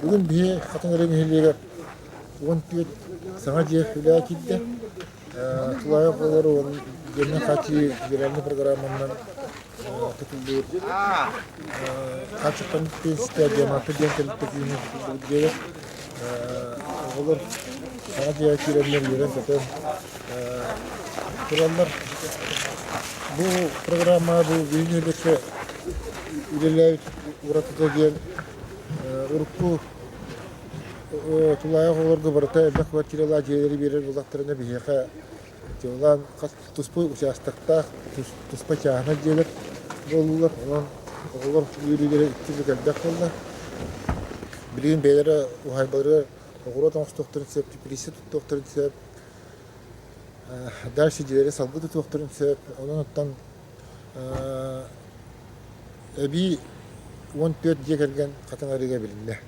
Бүгүн биһи Хатыҥ Эрэ нэһилиэгэр 14 саҥа дьиэ үлэҕэ киирдэ. Тулаайах оҕолору уонна дьиэнэн хааччыйыы федеральнай программанан тутуллубут хааччахтаммыт пенсия диаманта диэн тэрилтэ күүһүнэн тутуллубут дьиэлэр. Оҕолор саҥа дьиэҕэ киирэннэр үөрэн-көтөн тураллар. Бу программа бу биһиги нэһилиэккэ үлэлээбит уратыта диэн урукку тулаайах оҕолорго барыта элбэх квартиралаах дьиэлэри биэрэр буоллахтарына биһиэхэ чуолаан хас туспа учаастактаах туспа чааһынай дьиэлэр буоллулар. Онон оҕолор үөрүүлэрэ икки бүк элбэх буолла. Билигин бэйэлэрэ уһаайбаларыгар оҕуруот оҥостуохтарын сөп, теплица туттуохтарын сөп, дальше дьиэлэри салгыы тутуохтарын сөп. Онон оттон эбии 14 дьиэ кэргэн Хатыҥ Арыыга билиннэ.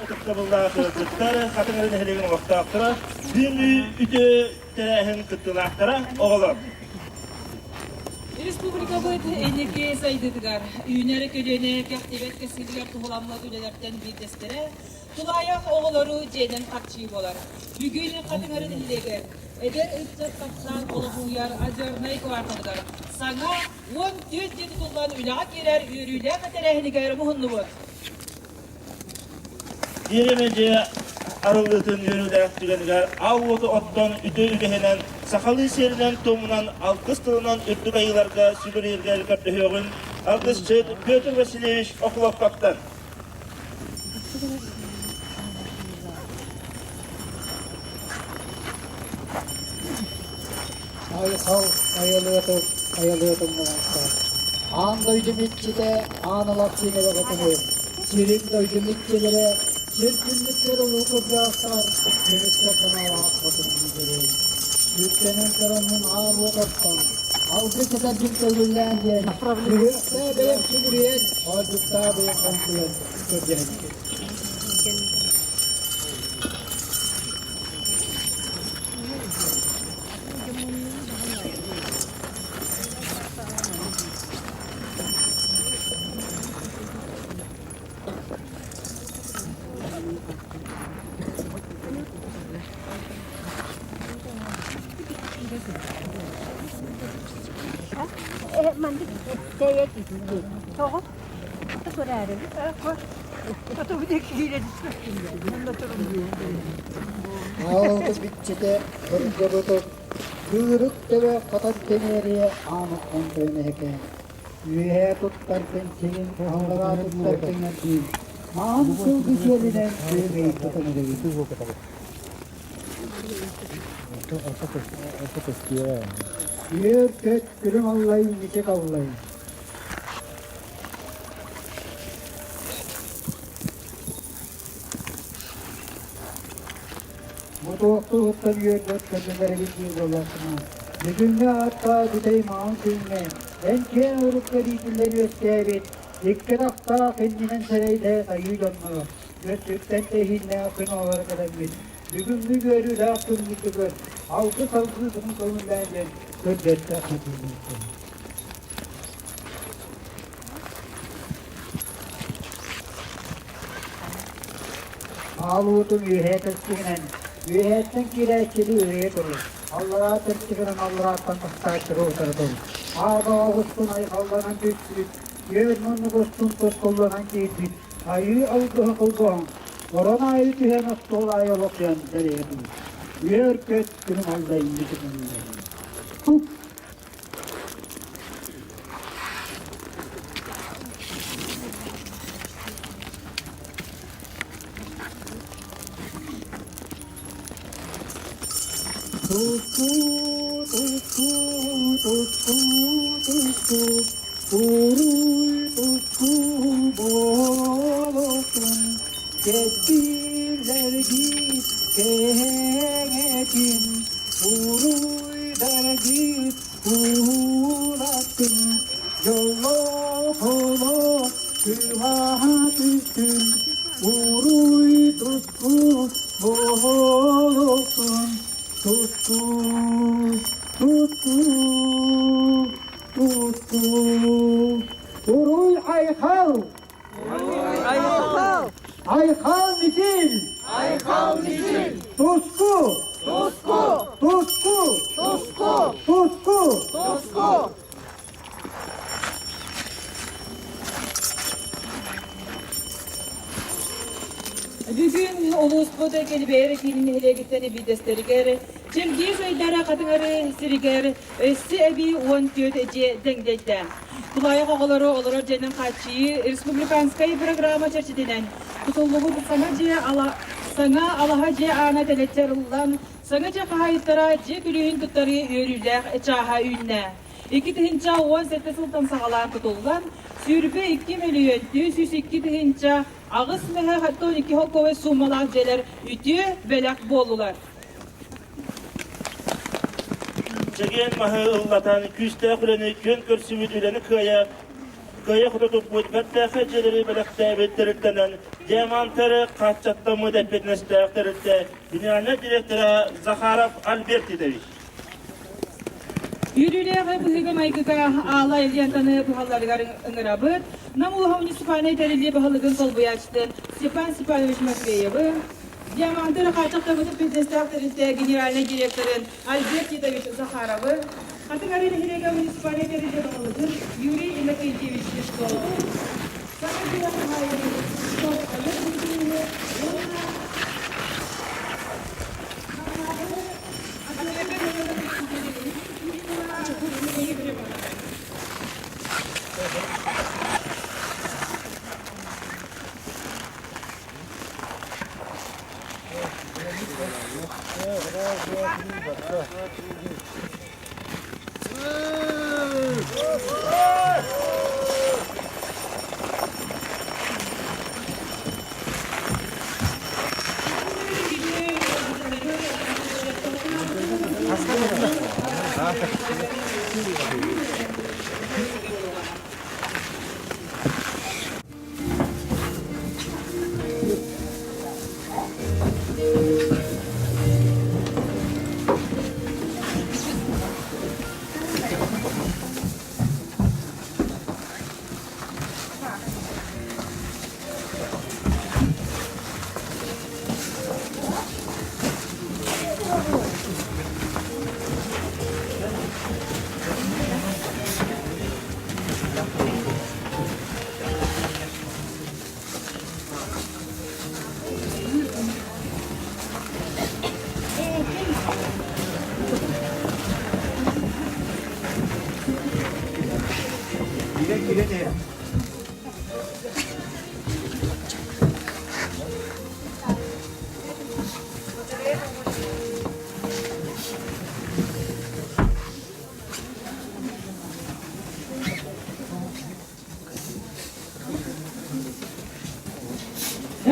Ытыктабыллаах ыалдьыттар, Хатыҥ Арыы нэһилиэгин олохтоохторо, бүгүҥҥү үтүө тэрээһин кыттыылаахтара, оҕолор. Республикабыт инники сайдыытыгар, үүнэр көлүөнэ кэхтибэт кэскилигэр туһуламмыт үлэлэртэн биирдэстэрэ тулаайах оҕолору дьиэнэн харчыы буолар. Бүгүн Хатыҥ Арыы нэһилиэгэр эдэр ыччат тахсан олохуйар Озернай кварталыгар саҥа 14 дьиэ тутуллан үлэҕэ киирэр үөрүүлээх тэрээһинигэр муһуннубут. Биэримэ дьиэ арыллыытын үөрүүлээх түгэнигэр аал уоту оттон үтүө үгэһинэн, сахалыы сиэринэн-туомунан алгыс тылынан үрдүк айыыларга сүгүрүйэргэ көрдөһүөҕүн алгысчыт Петр Васильевич Охлопковтан. Айхал айылыатын айылыатын муҥаттан. Аан дойдум иччитэ аан алах сиэнэ хотуну, сирин дойдум иччилэрэ, сир күннүктэр улуу кырдьаҕастар, көмүскэ санаалаах хотун билэрин. Үктэнэн тураммын аал уот оттон, алгыс этэрбин көҥүллээн диэн, сүһүөхтээ бэйэм сүгүрүйэн, хоодьуктаа бэйэм хоҥкуйан көрдөһөн. Аалбыт биччитэ кыргыбытын кыырык төбө хатан тэмиэрийэ аан оххон тойон Үөһээ туттар кэнсигин аллараа туттар кэҥэрдиин маан сылгы сиэлинэн күөгэйи тутан эрэбин. Үөр-көт күлүм аллай мичик аллай. Мотуохту уһуктан үөрбэт көннөлөрүгүт диир буоллаххына, бүгүҥҥү ааттаа бүтэй маҥан күҥҥэ эн киэҥ урукка иитиллэн үөскээбит икки атахтаах иннинэн сэрэйдэ айыы дьонноро үөттүттэн тэһииннээх күн оҕолоро кэлэммит бүгүҥҥү үөрүүлээх күммүтүгэр алгыс алгыытын көҥүллээн диэн көрдөстөх этиибит. Аал уотун үөһээ тэстигинэн, үөһээттэн киирээччини үөһээ турар, аллараа тэстигинэн алларааттан тахсааччыга утары тур. Аал оҕустун айхалланан түспүт, үөр муннук устун тускулланан киирбит, айыы алгыһа холбоон, орон аайы түһэн остуол аайы олохсуйан дэлэйэ тур. Үөр-көт күнүм алла инники күнүнэн. Тутуу, тутуу, тутуу, тутуу, туруй тутуу болотун, кэскиллэргит кэҥэтин, уруйдаргыт уулаттын, дьоллоох олох кылаат үстүн, уруй туску буолуохтун, туску, туску, туску, уруй айхал! Айхал! Айхал Мичил! Айхал Мичил! Туску! Туску! Туску! Туску! Туску! Туску! Бүгүн улууспут Кэлбэйэр киин нэһилиэгиттэн биирдэстэригэр Чэлгиз ыйдара Хатыҥары сиригэр өссө эбии 14 дьиэ дэҥдэйдэ. Тулаайах оҕолору олорор дьиэнэн хааччыйыы республиканскай программа чэрчитинэн тутуллубут саҥа дьиэ ала саҥа алаһа дьиэ аана тэлэччи арыллан, саҥа дьиэ хаһаайыттара дьиэ күлүүһүн туттарыы үөрүүлээх чааһа үүннэ. 2017 сылтан саҕалаан тутуллан, 22 мөлүйүөн 402 тыһыынча 8 мөһө 12 холкуобай суумалаах дьиэлэр үтүө бэлэх буоллулар. Чэгиэн маһы ыллатан, күүстээх үлэни күөн көрсүбүт үлэни кыайа кыайа хото туппут бэртээхэй дьиэлэри бэлэхтээбит тэрилтэнэн Диамантары хааччахтаммыт эппиэтинэстээх тэрилтэ генеральнай директора Захаров Альберт Титович. Үөрүүлээх быһыыга-майгыга Аала Ильянтаны быһалларыгар ыҥырабыт. Нам улууһа муниципальнай тэриллии баһылыгын солбуйааччытын Степан Степанович Матвеевы, Диамантары хааччахтаммыт эппиэтинэстээх тэрилтэ генеральнай директорын Альберт Титович Захаровы, Хатыҥ-Арыы нэһилиэгэ муниципальнай тэрилтэ баһылыгын Юрий Иннокентьевич Тишкову, Саха сирэ хаһаайынын Тишков Олег Дмитриевиһы уонна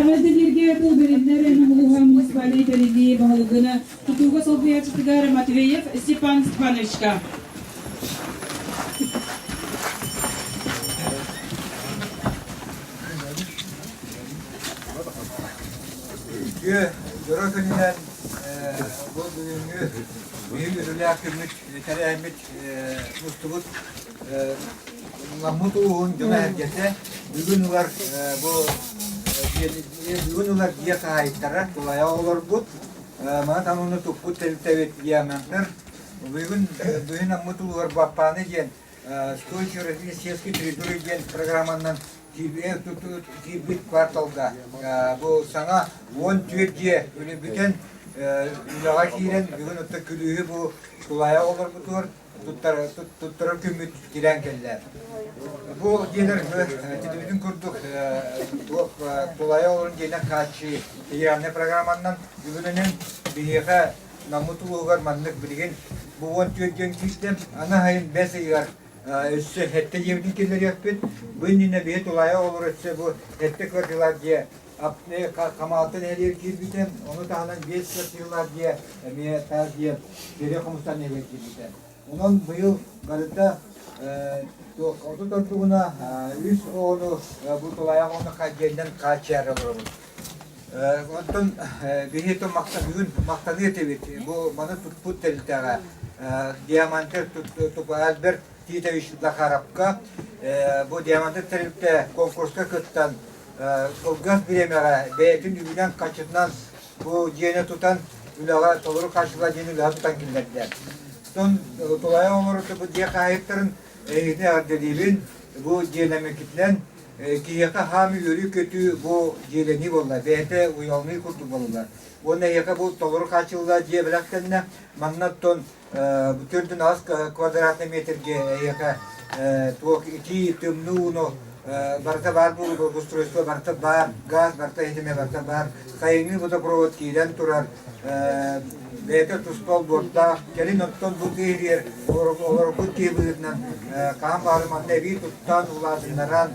Эҕэрдэлииргэ тыл бэриллэр Улууһа муниципальнай тэриллии баһылыгын тутууга солбуйааччытыгар Матвеев Степан Степановичка. Үтүө дьоро күнүнэн бу бүгүҥҥү биһиги үөрүүлээх күммүт тэрээһиммит мустубут Наммыт улууһун дьоно-сэргэтэ бүгүн ылар бу бүгүн ылар дьиэ хаһаайыттара тулайа олорбут маны таҥыны туппут тэрилтэбит диамантар бүгүн бүгүн Наммыт улууһугар Баппааны диэн устойчивый развитие сельской территории диэн программанан киирбит кварталга бу саҥа 14 дьиэ бүтэн үлэҕэ киирэн бүгүн оттон күлүүһү бу тулайа олорбутугар туттарар күммүт тирээн кэллэ. Бу дьиэлэр титибитин курдук туох тулайа олорун дьиэнэн хааччыы федеральнай программанан үбүлэнэн биһиэхэ Наммыт улууһугар маннык билигин бу 14 диэн киирдэ. Аны сайын бэс ыйыгар өссө сэттэ дьиэбитин киллэриэхпит. Бу иннинэ биһи тулайа олорор өссө бу сэттэ квартиралаах дьиэ Хамаҕатта нэһилиэгэр киирбитэ. Ону таһынан биэс квартиралаах дьиэ эмиэ таас дьиэ Кириэ Хомустаах нэһилиэгэр киирбитэ. Онон быйыл барыта туох 30 ордугуна үс оҕону бу тулаайах оҕону дьиэннэн хааччыйар олоробут. Онтон биһи бүгүн махтаныы этибит. Бу маны туппут тэрилтэҕэ Диамантер Альберт Титович Захаровка бу Диамантер тэрилтэ конкурска кыттан кылгас бириэмэҕэ бэйэтин үбүнэн-харчытынан бу дьиэни тутан үлэҕэ толору хааччыллаах дьиэни үлэҕэ тутан киллэрдэ. Оттон тулаайах оҥорорго бу дьиэ хаһаайыттарын эһигини эҕэрдэлиибин. Бу дьиэлэммиккитинэн киһиэхэ хаам үөрүү-көтүү бу дьиэлэнии буолла, бэйэтэ уйалыныы курдук буолла. Уонна эһиэхэ бу толору хааччыллаах дьиэ бэлэхтэннэ. Манна оттон төрдүн аҕыс квадратный метргэ эһиэхэ туох итии, тымныы ууну барыта баар буолуу устройство барыта баар, газ барыта иһитимэ барыта баар. Сайыҥҥы водопровод киирэн турар, бэйэтэ туспа олбуордаах. Кэлин оттон бу киһи олорбут киһи быһыытынан хаһан баҕарар манна эбии туттан, улаатыннаран,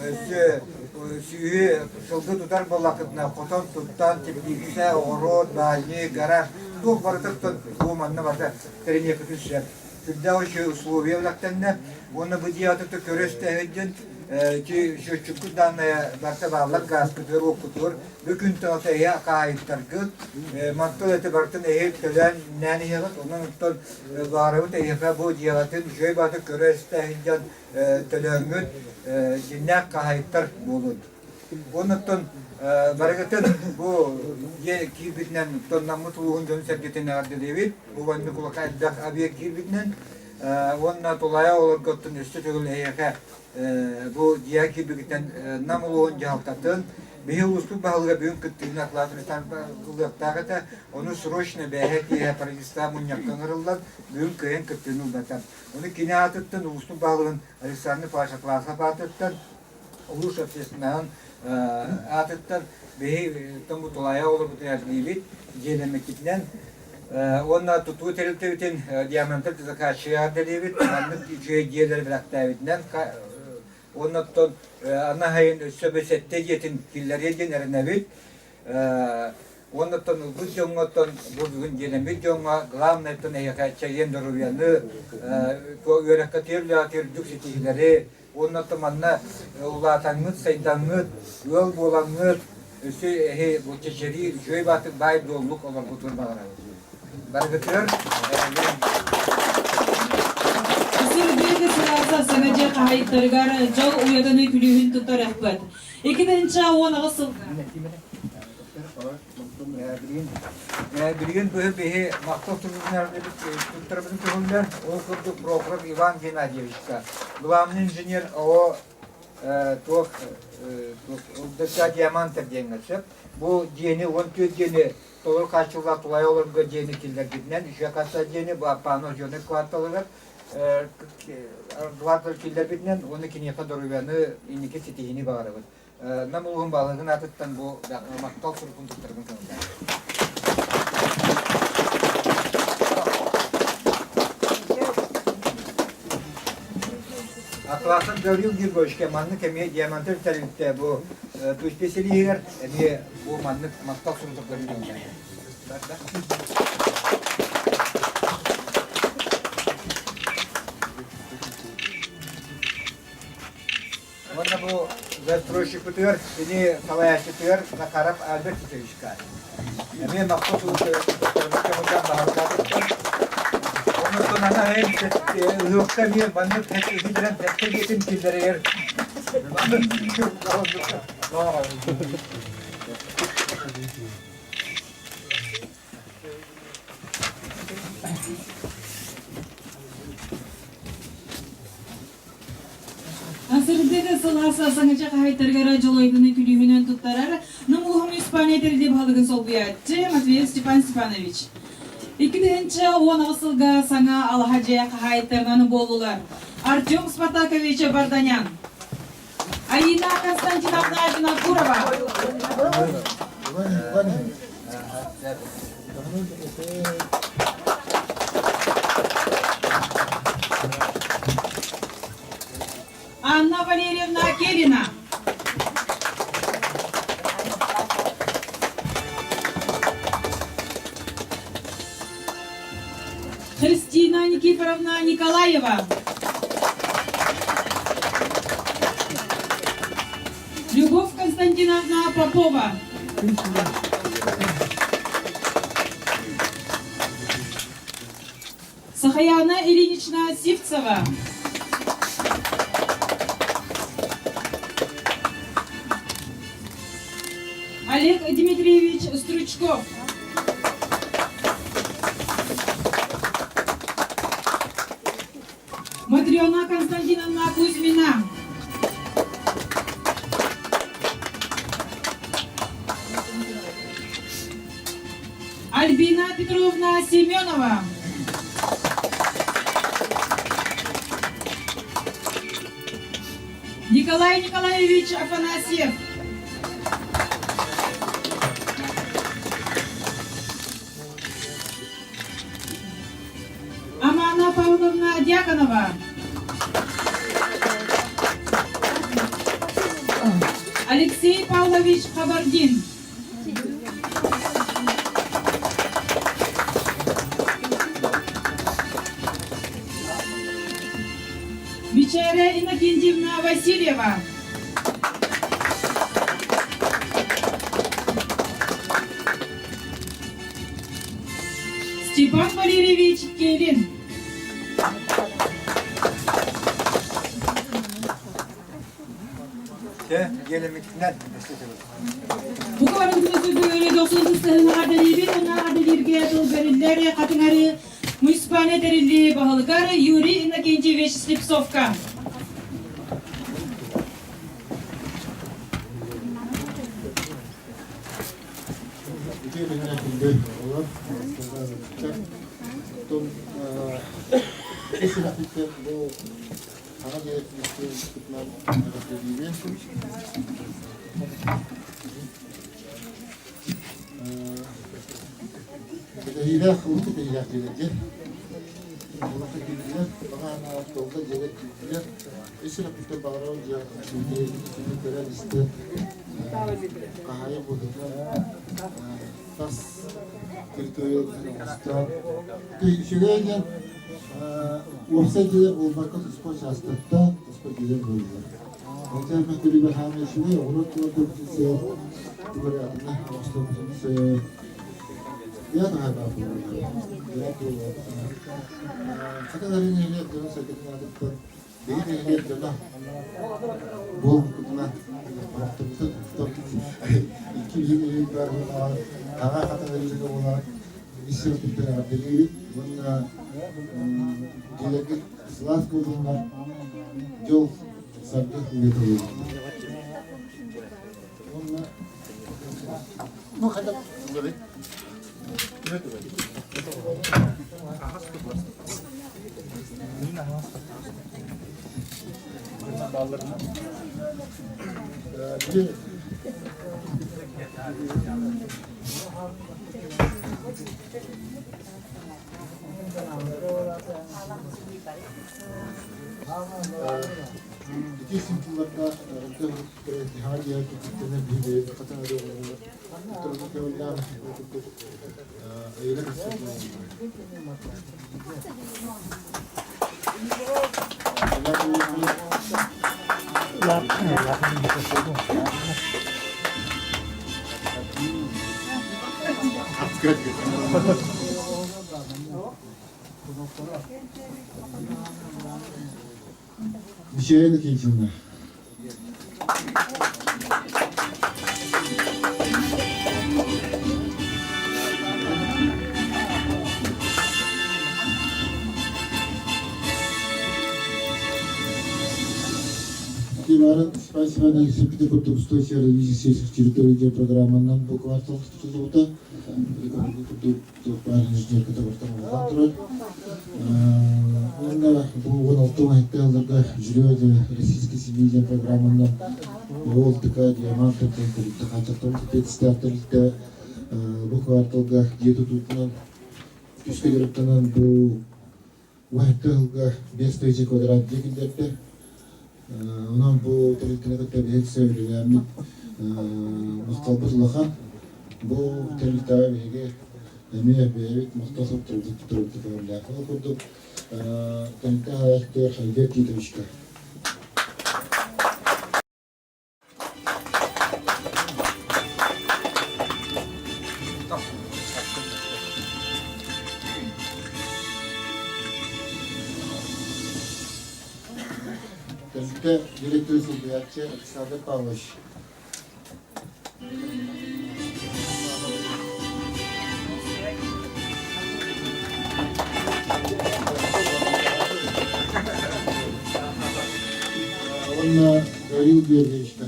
өссө сүүһү сылгы тутар буоллаххытына хотон туттан, теплица, оҕуруот, баанньык, гараж туох барыта бу манна барыта тэриниэххитин сөп. Сүрдээх үчүгэй условия үлэхтэннэ уонна бу дьиэҕитэ көрө-истэ сылдьын ити счетчиккут дааннайа барыта бааллар гааскытыгар, уоккутугар бу күнтэн ото эһи хаһаайыттаргыт мантан эти барытын эһи төлөөн нээн иһэҕит онон оттон баарыбыт эһиэхэ бу дьиэҕитин үчүгэй баҕатык көрө-истэ сылдьан төлөөҥҥүт дьиннээх хаһаайыттар буолун. Оннуттан барыгытын бу дьиэ киирбитинэн тоннаммыт улууһун дьонун-сэргэтин эҕэрдэлиибит. Бу маннык улахан элбэх объект киирбитинэн уонна тулаайах олорготтон өссө төгүл эһиэхэ бу дьиэ киирбитинэн Нам улууһун дьаһалтатын биһи улууспут баһылыга бүгүн кыттыыны Атласовичтан ылыахтаах этэ. Ону срочно бээһэ киэһэ правительство мунньахха ыҥырыллан бүгүн кыайан кыттыыны ылбата. Ону кини аатыттан улууспут баһылыгын Александр Павлович Атласов аатыттан улуус общественноһын аатыттан биһи бу тулаайах олорбутун эрдиибит, дьиэлэммиккитинэн уонна тутуу тэрилтэбитин диамантар заказчига дэлиибит, маннык үчүгэй дьиэлэри бэлэхтээбитинэн уонна оттон аны сайын өссө бу сэттэ дьиэтин киллэриэ диэн эрэнэбит. Уонна оттон ылбыт дьоҥҥо оттон бу бүгүн дьиэлэммит дьоҥҥо главнайтан эһиэхэ чэгиэн доруобуйаны, үөрэххэ тиэр үрдүк ситиһиилэри, Уонна манна улаатаҥҥыт, сайдаҥҥыт, ыал буолаҥҥыт, өссө эһи бу чэчирии үчүгэй баатык баай дуоллук олорбутун баҕарабыт. Барыгытыгар Сырдык сылааса саҥа дьиэ хаһаайыттарыгар дьол уйаданы күлүүһүн туттарыахпыт. 2018 сылга Билигин быһы биһи махтал туттарбытын көһүллэр. Ол курдук Прохоров Иван Геннадьевичка, главный инженер ООО туох ЛДК Диамантов диэҥҥэ сөп. Бу дьиэни 14 дьиэни толору хааччыллаах тулайа олорго дьиэни киллэрбитинэн, үчүгэй хасса дьиэни бу Аппааны Озерный кварталыгар квартал киллэрбитинэн уонна киниэхэ доруобуйаны инники ситиһиини баҕарабыт. Нам улууһун баһылыгын аатыттан бу махтал сурукун туттарбын көҥүллээн. Атласов Гаврил Григорьевичка маннык эмиэ диамантар тэрилтэ бу туспе сэлиигэр эмиэ бу маннык махтал сурук туттарбын көҥүллээн. Уонна бу застройщикпытыгар, кини салайааччытыгар Захаров Альберт Титовичка. Эмиэ махтал суруктарбыт баһылыктаатыттан. Оннуттан ана ыһыахха эмиэ маннык иһитирэн сэттэ дьиэтин киллэригэр Сырдык сылаас саҥача хаһаайыттарыгар дьолойдуну күлүүһүнэн туттарар Нам улууһун Испания тэрилтэ баһылыгын солбуйааччы Матвеев Степан Степанович. 2018 сылга саҥа алаһа дьиэ хаһаайыттарынан буоллулар Артем Спартакович Барданян, Аина Константиновна Винокурова. Анна Валерьевна Керина. Христина Никифоровна Николаева. Любовь Константиновна Попова. Сахаяна Ильинична Сивцева. Олег Дмитриевич Стручков. Матрена Константиновна Кузьмина. Альбина Петровна Семенова. Николай Николаевич Афанасьев. Амана Павловна Дьяконова. Алексей Павлович Хабардин. Мичээрэ Иннокентьевна Васильева. Степан Валерьевич Келин. Бу көрүҥ дохсун сыстыһынаҕа дэлиибит уонна аделииргэ тыл бэриллэр хатыҥары муниципальнай тэриллии баһылыгар Юрий Иннокентьевич Слепцовка. Үтүө күннээх күндү оҕолор, оттон ис сүрэхпиттэн бу саҥа дьиэ кытынан эҕэрдэлиибин. Кэтэһиилээх, урут кэтэһиилээх дьиэлэргэ олоххо киирдилэр, баҕа санаалар туолла, дьиэлэр киирдилэр. Ис сүрэхпиттэн баҕарабын дьиэ көрөн-истэн хаһаайын быһыытынан тас территорияларын оҥостон үчүгэй диэн уопсай дьиэлэр буолбакка туспа учаастактаах туспа дьиэлэр буоллулар. Онтон мен көрүүбэр хаамай үчүгэй оҕуруот туруордубутун сөп, тугу эрэ атына оҥостубутун сөп. Дьиэ таһаардаах буоллулар. Хата нэһилиэк дьоно сэргэтин аатыттан Биһиги нэһилиэк дьоно буолбутунан икки биһиги нэһилиэк баар буоллаҕа таҥа хатан эрилигэ буолар ис сүрэхпиттэн эҕэрдэлиибит уонна дьиэлэргит сылаас буоллуннар дьол саргы үйэтэ буоллун уонна ну хотя Ити символлардаах Мичээрин Никитина. Иван Спасибо сиппити курдук устойчивая развитие сельских территорий диэн программанан бу квартал тутуллубута. Курдук баар инженер кытабыртан улахан турар. Уонна бу 16 гектарларга Жилье российской семьи диэн программанан ол ТК Диамант тэрилтэ хааччахтаммыт эппиэтистээх тэрилтэ бу кварталга дьиэ тутуутунан күүскэ дьарыктанан бу уһэттэ сылга 5 квадрат дьиэ киллэрдэ. Онон бу тэрилтэни кытта биһиги үлэлээммит махталбыт улахан. Бу тэрилтэҕэ биһиги эмиэ бэйэбит махтал суруктарбытын туттарбыт көҥүллээх. Ол курдук тэрилтэ хаһаайыттыгар Альберт Титовичка. Тэрилтэ директоры солбуйааччы Александр Павлович. Уонна Гаврил Георгиевичка.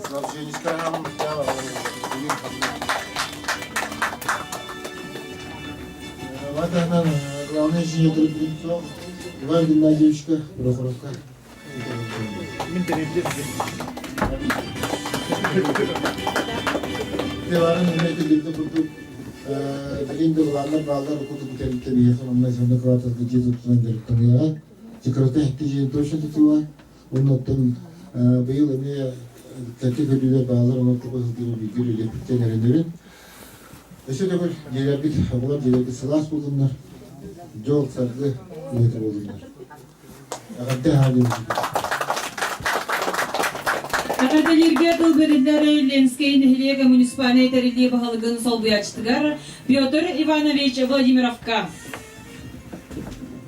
Снабженецка Ватаһынан главный инженер Гринцов Иван Геннадьевичка Прохоровка. Мин тэрилдим. Теварын эмиэ курдук билин да былааннар бааллар курдук бүтэрбиттэр биһиэхэ манна сонно кварталга дьиэ туттунан дьарыктаныаҕа. Декората икки дьиэ точно тутула. Оннуттан быйыл эмиэ кэккэ көрүүлэр бааллар, онон тугу сылдьыбы бииргэ үлэлиэхпиттэн эрэнэбин. Өссө төгүл дьиэлэрбит, оҕолор дьиэлэрбит сылаас буоллуннар, дьол, саргы үйэтэ буоллуннар. Эҕэрдэ аһаа диэн Эҕэрдэлииргэ тыл бэриллэр Ленскэй нэһилиэгэ муниципальнай тэриллии баһылыгын солбуйааччытыгар Петр Иванович Владимировка.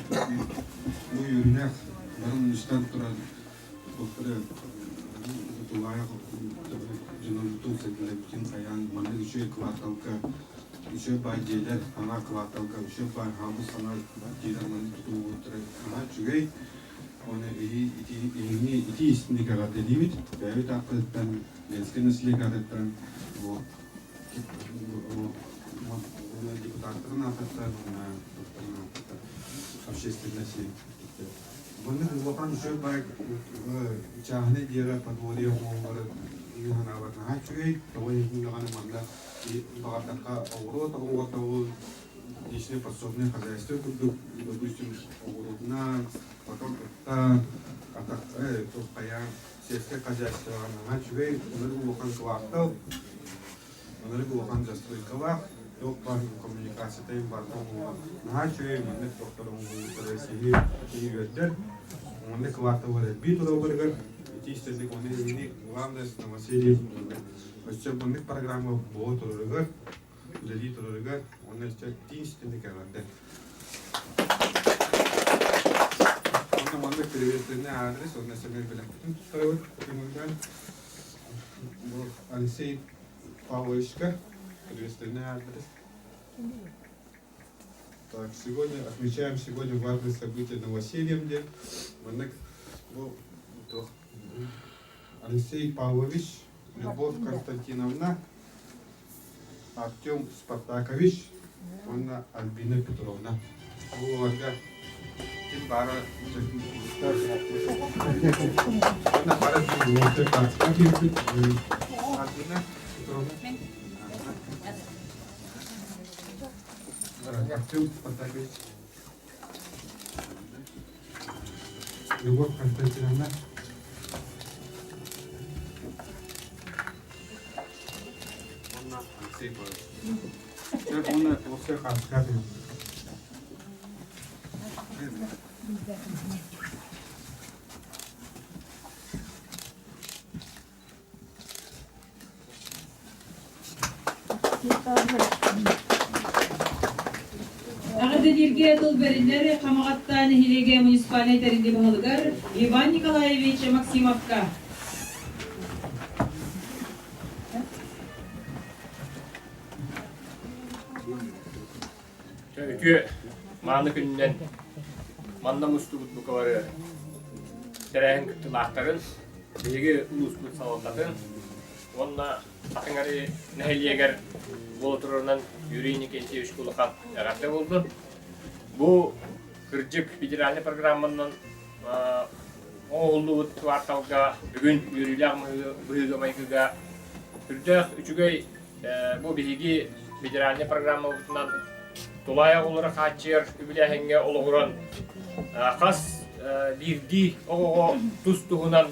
Бу үөрүүлээх бары мунньустан туран туохтары тулаайах дьонобутун сэргэлэбитин хайаан маннык үчүгэй кварталга үчүгэй баай дьиэлэр саҥа кварталга үчүгэй баай хаалбыт саҥа дьиэлэр маннык тутуллубуттара наһаа үчүгэй уонна иһиҥҥи итии истиҥник эҕэрдэлиибит бэйэбит ааттарыттан Ленскэй нэһилиэк аатыттан депутаттарын аатыттан уонна общественнай Маннык улахан үчүгэй баай чааһынай дьиэҕэ подворье оҥоһуллары санаабар наһаа үчүгэй. Тоҕо иһин даҕаны манна баҕардахха оҕуруот оҕуруотабын личное подсобное хозяйство курдук, допустим, оҕуруотунан, потом кытта атах туох хайаан сельское хозяйствоҕа наһаа үчүгэй, ынырык улахан квартал, ынырык улахан застройкалаах, туох баар коммуникацията барыта оҥоһуллан наһаа үчүгэй маннык тохтор оҥоһуллубуттара киһи киһи үөрдэр. Маннык кварталлар элбии туралларыгар ити истэрдик уонна эһигини главное новоселье өссө маннык программа буола турарыгар үлэлии турарыгар уонна өссө тиин ситимник эҕэрдэ. Онно маннык приветственный адрес уонна сэмээр бэлэхпитин туттарабыт көҥүллээн. Бу Алексей Павловичка приветственный адрес. Так, сегодня отмечаем сегодня важное событие новосельем, где маннык бу Алексей Павлович, Любовь Константиновна, Артем Спартакович уонна Альбина Петровна. Бу олорго ким баара уонна бары киирбит Альбина Петровна. Артем Спартакович. Любовь Константиновна. Уонна Алексей Павлович. Уонна уопсай хаартыска Эҕэрдэлииргэ тыл бэриллэр Хамаҕатта нэһилиэгэ муниципальнай тэриллии баһылыгар Иван Николаевич Максимовка. Үтүө мааны күнүнэн манна мустубут бука бары тэрээһин кыттыылаахтарын, биһиги улууспут салалтатын уонна Хатыҥары нэһилиэгэр буола турарынан Юрий Никентьевич улахан эҕэрдэ буоллун. Бу кырдьык федеральнай программанан оҥоһуллубут кварталга бүгүн үөрүүлээх быһыыга-майгыга үрдээх үчүгэй Бу биһиги федеральнай программабытынан тулаайах оҕолору хааччыйар үбүлээһиҥҥэ олоҕуран хас биирдии оҕоҕо тус-туһунан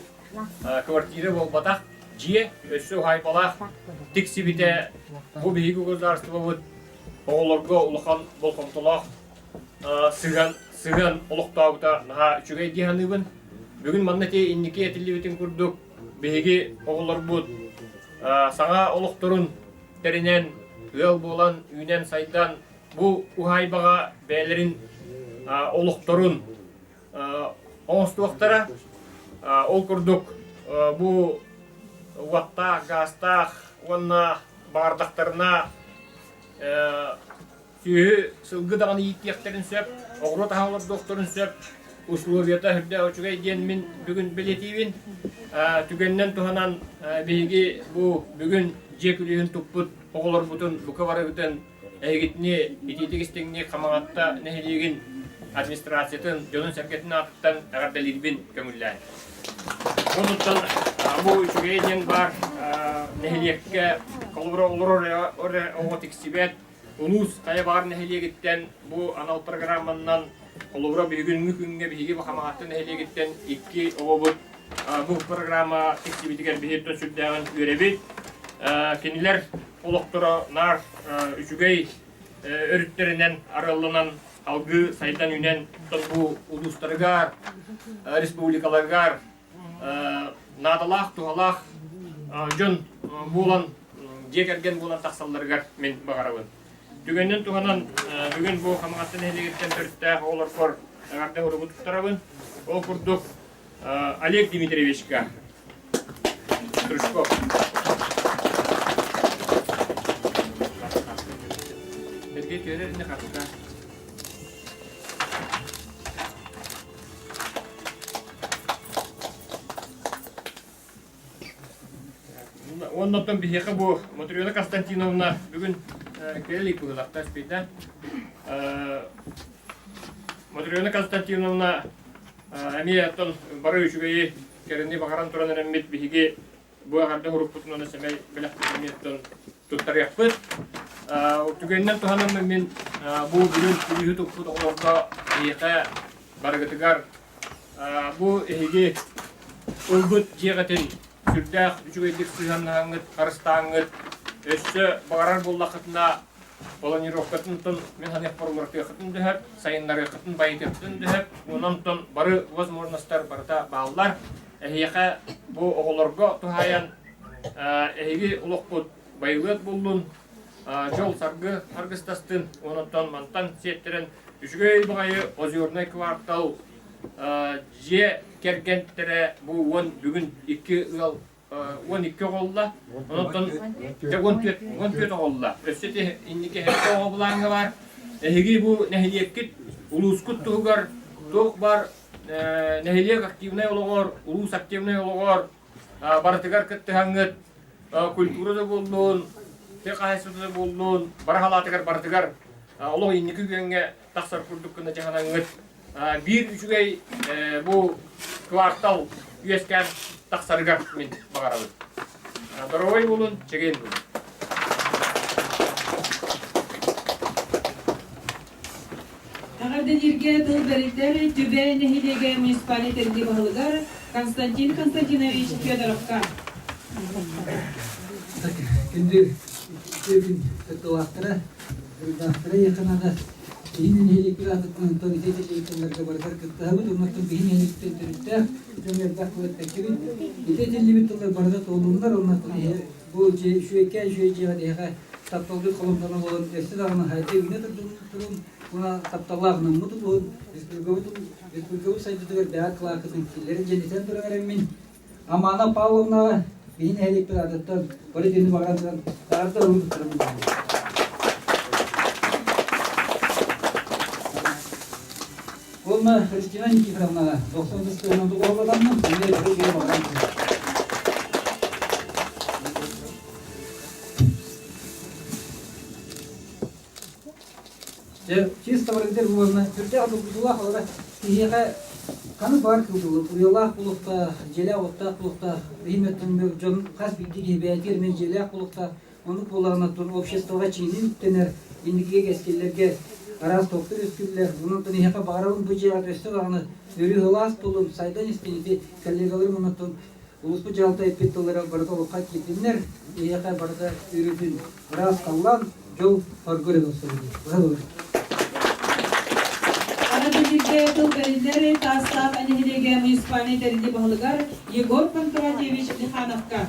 квартира буолбатах, дьиэ өссө уһаайбалаах тиксибитэ бу биһиги государствобыт оҕолорго улахан болҕомтолоох сыһыан сыһыан олохтообута наһаа үчүгэй дии саныыбын. Бүгүн манна ити инники этиллибитин курдук биһиги оҕолорбут саҥа олохторун тэринэн, ыал буолан, үүнэн-сайдан бу уһаайбаҕа бэйэлэрин олохторун оҥостуохтара. Ол курдук бу уоттаах, гаастаах уонна баҕардахтарына сүөһү, сылгы даҕаны ииттиэхтэрин сөп, оҕуруот аһа олордуохтарын сөп. условията үрдээх үчүгэй диэн мин бүгүн бэлиэтиибин. Түгэнинэн туһанан биһиги бу бүгүн дьиэ күлүүһүн туппут оҕолорбутун бука барыбытын эһигитини итиитик истиҥник Хамаҕатта нэһилиэгин администрациятын дьонун-сэргэтин аатыттан эҕэрдэлиирбин көҥүллээн. Онуттан бу үчүгэй диэн баар нэһилиэккэ холобура олорор эрэ оҕо тиксибэт улуус хайа баар нэһилиэгиттэн бу анал программаннан холобура бүгүҥҥү күҥҥэ биһиги Хамаҕатта нэһилиэгиттэн икки оҕобут бу программа тиксибитигэр биһиги сүрдээҕин үөрэбит. Кинилэр олохторо наар үчүгэй өрүттэринэн арылланан алгыы сайдан үүнэн бу улуустарыгар, республикаларыгар наадалаах, туһалаах дьон буолан, дьиэ кэргэн буолан тахсалларыгар мин баҕарабын. Түгэнинэн туһанан бүгүн бу Хамаҕатта нэһилиэгиттэн төрүттээх оҕолорбор эҕэрдэ уругу туттарабын. Ол курдук Олег Дмитриевичка Стручков. Сергей Түөрэр не хатта. Оннотон биһиэхэ бу Матрена Константиновна бүгүн кэлэ быһылахта спейда. Матрена Константиновна эмиэ оттон бары үчүгэйи кэрэни баҕаран туран эрэммит биһиги бу эҕэрдэ урукпутун уонна сэмэй бэлэхпитин эмиэ оттон туттарыахпыт. Түгэнинэн туһанаммын мин бу бүгүн күлүүһү туппут оҕолорго эһиэхэ барыгытыгар бу эһиги ылбыт дьиэҕитин сүрдээх үчүгэйдик сыһыаннаһаҥҥыт, харыстааҥҥыт, өссө баҕарар буоллаххытына планировкатын мин ханыахпар уларытыаххытын дөһөп, сайыннарыаххытын, байытыаххытын дөһөп, онон бары возможностар барыта бааллар. Эһиэхэ бу оҕолорго туһаайан эһиги олохпут байылыат буллун, дьол-саргы аргыстастын, онон мантан сиэттэрэн үчүгэй баҕайы озерный квартал дьиэ кэргэнтэрэ бу уон бүгүн икки ыал 12 оҕолла, онтон 14 оҕолла. Өссө инники эһэккэ оҕо былааҥҥа баар. Эһиги бу нэһилиэккит улуускут туһугар туох бар нэһилиэк активнай олоҕор, улуус активнай олоҕор барытыгар кыттыһаҥҥыт культура да буоллун, тыа хаһаайыстыбата да буоллун, бары халаатыгар барытыгар олох инники күөҥҥэ тахсар курдук гына дьаһанаҥҥыт биир үчүгэй бу квартал үөскээн тахсарыгар мин баҕарабын. Доруобай буолун, чэгиэн буолун. Эҕэрдэлииргэ тыл бэриллэр Түбэ нэһилиэгэ муниципальнай тэриллии баһылыгар Константин Константинович Федоровка. Күндү үтүөкүн кыттыылаахтара, Ырдаахтара Еханада иһин нэһилиэкпит аатыттан онтон ити этиллибит барытыгар кыттыһабыт, оннуттан биһи нэһилиэктэн төрүттээх дьон элбэх буолан тэккибит. Ити этиллибит тыллар барыта туолуннар, оннуттан бу үчүгэйкээн үчүгэй дьиэҕэ биһиэхэ тапталгыт холумтана буолан өссө даҕаны хайда үүнэ турун, уна тапталлаах наммыт улуһун, республикабыт республикабыт сайдыытыгар бэйэ кылааккытын киллэрин диэн этэн туран эрэммин Амана Павловнаҕа биһи нэһилиэкпит аатыттан бары дьону баҕаран туран таарда ылын туттарабын. Уонна Христина Никифоровнаҕа 90 тыһынан тугуһалатаммын, эмиэ бары дьону баҕаран туран. Дьэ, чисто барыгытар уонна сүрдээх долгутуулаах олора киһиэхэ ханы баар кылдылы уйалаах булуохтаах, дьиэлээх-уоттаах булуохтаах, иһин өттүн дьон хас биирдии киһи бэйэтигэр эмиэ дьиэлээх булуохтаах, оннук буоллаҕына обществоҕа чиҥин үктэнэр, инникигэ кэскиллэргэ араас топтор үөскүүллэр. Онон эһиэхэ баҕарабын бу дьиэҕэ өссө даҕаны өрүү сылаас буолун, сайдан истин ити коллегаларым оннуттан улууспут дьаһалта эппит тыллара барыта олоххо киирдиннэр, эһиэхэ барыта өрүүтүн Ыраас халлаан, дьол соргу эрэ көрсөбүт. Аны билигэ тыл бэриллэр Таастаах нэһилиэгэ муниципальнай тэриллии баһылыгар Егор Панкратьевич Лихановка.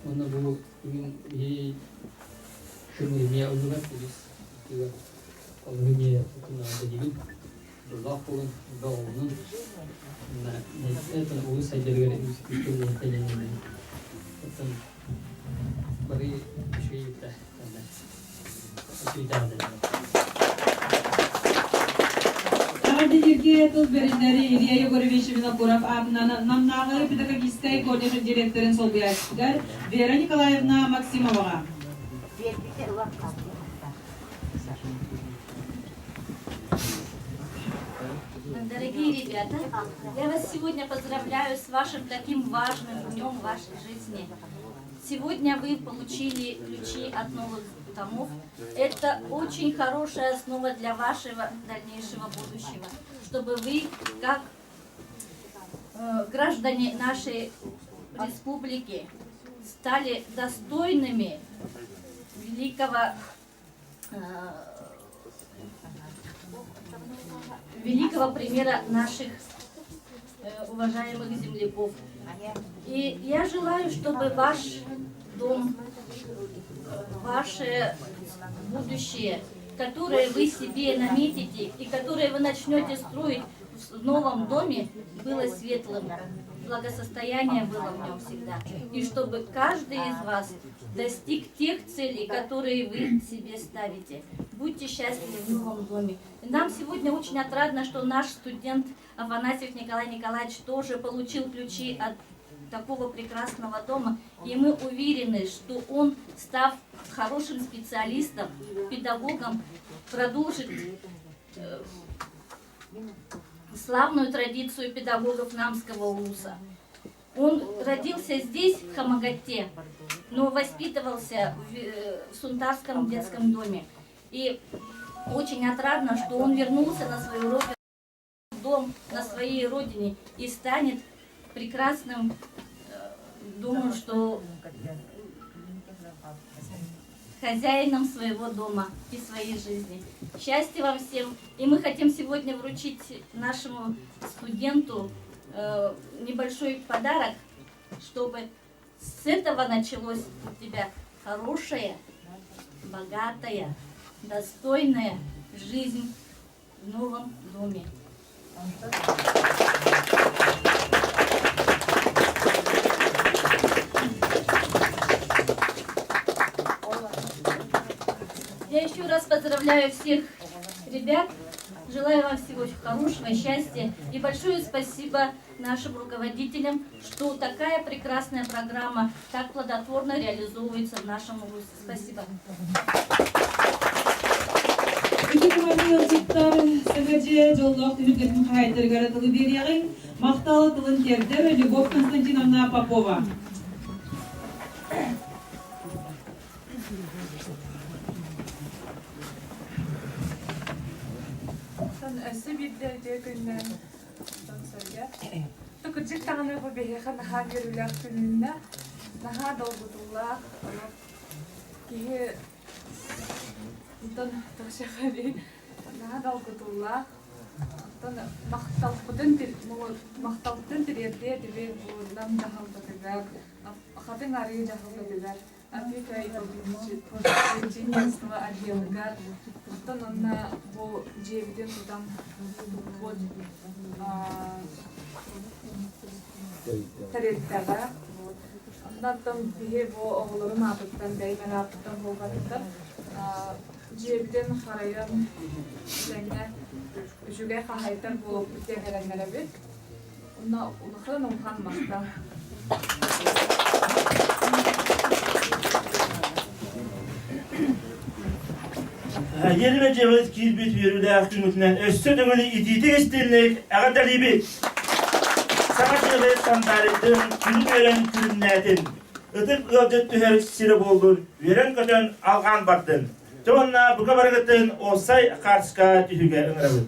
Уонна бу бүгүн биһи күн эмиэ оннугар Олуһу дьиэ тутунан дьоллоох буолун, бөҕөҕүнэн улуус сайдарыгар үгүс үлэһиттэнэн оттон бары үчүгэй үтэ Эҕэрдэлииргэ тыл бэриллэри Илья Егорович Винокуров аатынан Намнааҕы педагогическай колледж директорын солбуйааччытыгар Вера Николаевна Максимоваҕа. Дорогие ребята, я вас сегодня поздравляю с вашим таким важным днем в вашей жизни. Сегодня вы получили ключи от новых домов. Это очень хорошая основа для вашего дальнейшего будущего, чтобы вы, как э, граждане нашей республики, стали достойными великого э, великого примера наших э, уважаемых земляков. И я желаю, чтобы ваш дом, ваше будущее, которое вы себе наметите и которое вы начнете строить в новом доме, было светлым, благосостояние было в нем всегда. И чтобы каждый из вас достиг тех целей, которые вы себе ставите. Будьте счастливы в новом доме. Нам сегодня очень отрадно, что наш студент Афанасьев Николай Николаевич тоже получил ключи от такого прекрасного дома. И мы уверены, что он, став хорошим специалистом, педагогом, продолжит э, славную традицию педагогов Намского УЛУСа. Он родился здесь, в Хамагатте, но воспитывался в, э, в Сунтарском детском доме. И очень отрадно, что он вернулся на свою родину, дом на своей родине и станет прекрасным, э, думаю, что хозяином своего дома и своей жизни. Счастья вам всем! И мы хотим сегодня вручить нашему студенту э, небольшой подарок, чтобы с этого началось у тебя хорошая, богатая, достойная жизнь в новом доме. Я еще раз поздравляю всех ребят. Желаю вам всего хорошего, счастья и большое спасибо нашим руководителям, что такая прекрасная программа так плодотворно реализовывается в нашем вузе. Спасибо. Үтүө ыалдьыттар саҥа дьиэ дьоллоох түһүлгэтин хаһаайыттарыгар тылы биэриэҕиҥ. Махтал тылын тиэрдэр Любовь Константиновна Попова. Өссө биирдэ үтүө күннэн дьон сэргэ. Кырдьык даҕаны бу биһиэхэ наһаа үөрүүлээх күнүннэ, наһаа долгутуулаах, киһи Онтон тоҕо наһаа долгутуулаах. Оттон махталбытын махталбытын тириэрдиэ этибит бу Нам дьаһалтатыгар, Хатыҥ Арыы дьаһалтатыгар, опека и попечительство отделыгар. Оттон онно бу дьиэбитин тутан туппут тэрилтэҕэ Онтон биһи бу оҕолорум аатыттан, бэйэм эрэ ааппыттан буолбатыттан дьиэбитин харайан тэҥҥэ үчүгэй хаһаайыттар буолуохпут диэн эрэннэрэбит. Онно улахан улахан махтал. Иэримэ дьиэбит киирбит үөрүүлээх күҥҥүтүнэн өссө төгүл итиитик истинник эҕэрдэлиибит! Саҥа дьиэҕит сандаарыйдын, күнүн үөрэн күлүмнээтин, ытык ыалдьыт түһэр сирэ буоллун, үөрэн-көтөн алҕаан бардын. Дьэ уонна бука барыгытын уопсай хаарска түһүүгэ ыҥырабыт.